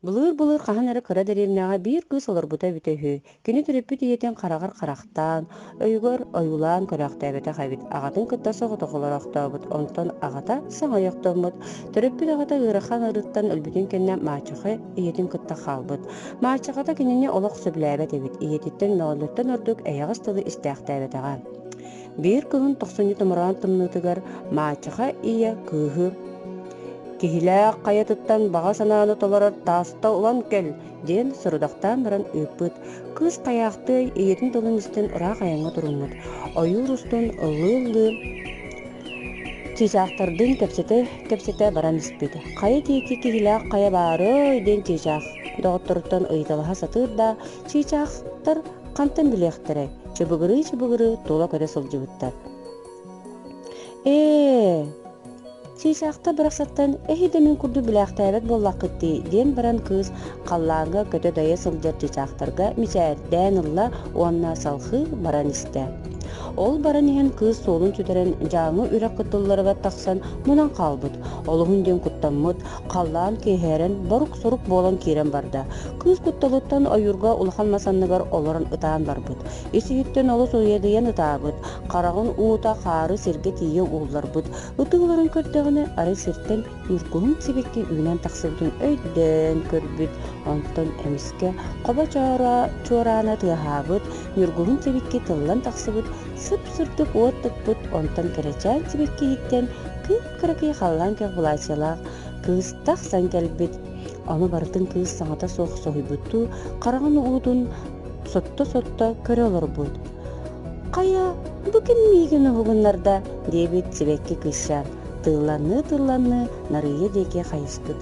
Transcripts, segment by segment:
Былыыр-былыр хаһан эрэ кыра дэриэбинэҕэ биир кыыс олорбута эбитэ үһү. Кини төрөппүт ийэтин хараҕар харахтаан, өйүгэр ойуулаан көрөөхтөөбөтөх эбит. Аҕатын кытта соҕотох олороохтообут, онтон аҕата саҥа ойохтоммут. Төрөппүт аҕата ыарахан ыарыыттан өлбүтүн кэннэ маачаха ийэтин кытта хаалбыт. Маачахата кинини олох сөбүлээбэт эбит, ийэтиттэн мөҕүллүттэн ордук эйэҕэс тылы истээхтээбэтэҕэ. Биир кыһын тохсунньу томороон тымныытыгар маачаха ийэ кыыһы «Киһилээх хайатыттан баҕа санааны толорор тааста улан кэл» диэн сорудахтаан баран ыыппыт. Кыыс хайаахтыай ийэтин тылын истэн ыраах айаҥҥа туруммут. Ойуур устун ыллыы-ыллыы чыычаахтардыын кэпсэтэ-кэпсэтэ баран испит. Хайа диэки киһилээх хайа баарый диэн чыычаах доҕотторуттан ыйыталаһа сатыыр да, чыычаахтар хантан билиэхтэрэй, чыбыгырыы-чыбыгырыы тула көрө сылдьыбыттар. Ээ, Чыычаахта барахсаттан эһи да мин курдук билээхтээбэт буоллаххыт дии диэн баран кыыс халлааҥҥа көтө-дайа сылдьар чыычаахтарга мичээрдээн ылла уонна салхыы баран истэ. Ол баран иһэн кыыс суолун сүтэрэн дьааҥы үрэх кытылларыгар тахсан мунан хаалбыт. Олуһун диэн куттаммыт, халлаан киэһээрэн борук-сорук буолан киирэн барда. Кыыс кутталыттан ойуурга улахан мас анныгар олорон ытаан барбыт. Ис-иһиттэн олус уйадыйан ытаабыт, хараҕын уута хаары сиргэ тиийэ уулларбыт. Ытыыларын көрдөҕүнэ, арай сиртэн ньургуһун сибэкки үүнэн тахсыбытын өйдөөн көрбүт, онтон эмискэ хобо чуораана тыаһаабыт, ньургуһун сибэкки тыллан тахсыбыт, сып-сырдык уот тыкпыт, онтон кэрэчээн сибэкки иһиттэн кып-кыракый халлаан күөх былаачыйалаах кыыс тахсан кэлбит. Ону барытын кыыс саҥата суох соһуйбуттуу хараҕын уутун сотто-сотто көрө олорбут. «Хайа, бу ким миигин уһугуннарда?» диэбит сибэкки кыысчаан, тылланыы-тылланыы Нарыйа диэки хайыспыт.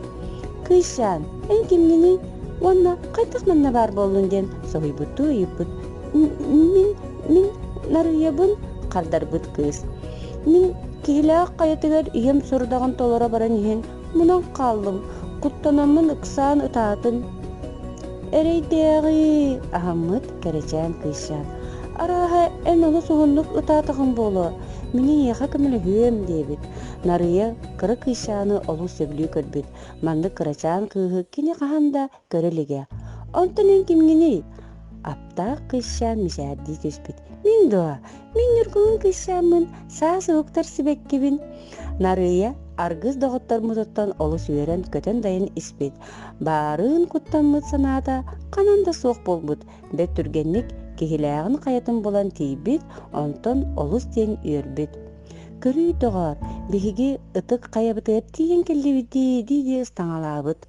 «Кыысчаан, эн кимҥиний уонна хайдах манна баар буоллун?» диэн соһуйбуттуу ыйыппыт. «Мин, мин Нарыйабын», хардарбыт кыыс. «Мин Киһилээх хайатыгар ийэм сорудаҕын толоро баран иһэн мунан хааллым, куттанаммын ыксаан ытаатым. Эрэйдээҕи, аһаммыт кэрэчээн кыысчаан, арааһа эн олус уһуннук ытаатаҕыҥ буолуо, мин эйиэхэ көмөлөһүөм диэбит. Нарыйа кыра кыысчааны олус сөбүлүү көрбүт, маннык кырачаан кыыһы кини хаһан да көрө илигэ. Онтон эн кимҥиний? Аптаах кыысчаан мичээрдии түспүт. Мин дуо? Мин Ньургуһун кыысчааммын, саас уһуктар сибэккибин. Нарыйа аргыс доҕотторбутуттан олус үөрэн көтөн-дайан испит. Баарыын куттаммыт санаата ханан да суох буолбут, бэрт түргэнник киһилээҕин хайатын булан тиийбит, онтон олус диэн үөрбүт. Көрүүй, доҕоор, биһиги ытык хайабытыгар тиийэн кэллибит дии дии-дии ыстаҥалаабыт.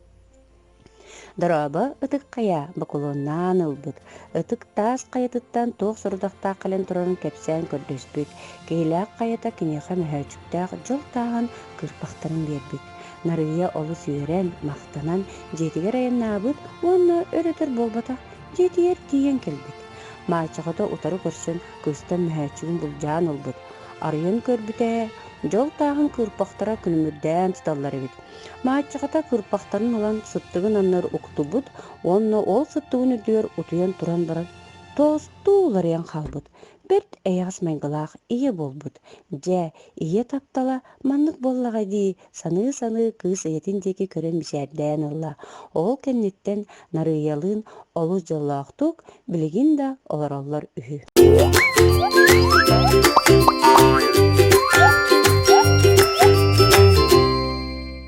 Дорообо, Ытык Хайа бокулуоннаан ылбыт, Ытык Таас хайатыттан туох сорудахтаах кэлэн турарын кэпсээн көрдөспүт, Киһилээх хайата киниэхэ мөһөөччүктээх дьол тааһын кыырпахтарын биэрбит. Нарыйа олус үөрэн, махтанан дьиэтигэр айаннаабыт уонна өр-өтөр буолбатах дьиэтигэр тиийэн кэлбит. Маачаҕата утары көрсөн кыыстан мөһөөччүгүн былдьаан ылбыт. Арыйан көрбүтэ, дьол тааһын кыырпахтара күлүмүрдээн сыталлар эбит. Мааччаҕата кырпахтарын ылан сыттыгын анныгар уктубут уонна ол сыттыгын үрдүгэр утуйан туран баран тоостуу уларыйан хаалбыт, бэрт эйэҕэс майгылаах ийэ буолбут. Дьэ, ийэ таптала маннык буоллаҕа дии саныы-саныы кыыс ийэтин диэки көрөн мичээрдээн ылла. Ол кэнниттэн Нарыйалыын олус дьоллоохтук билигин да олороллор үһү.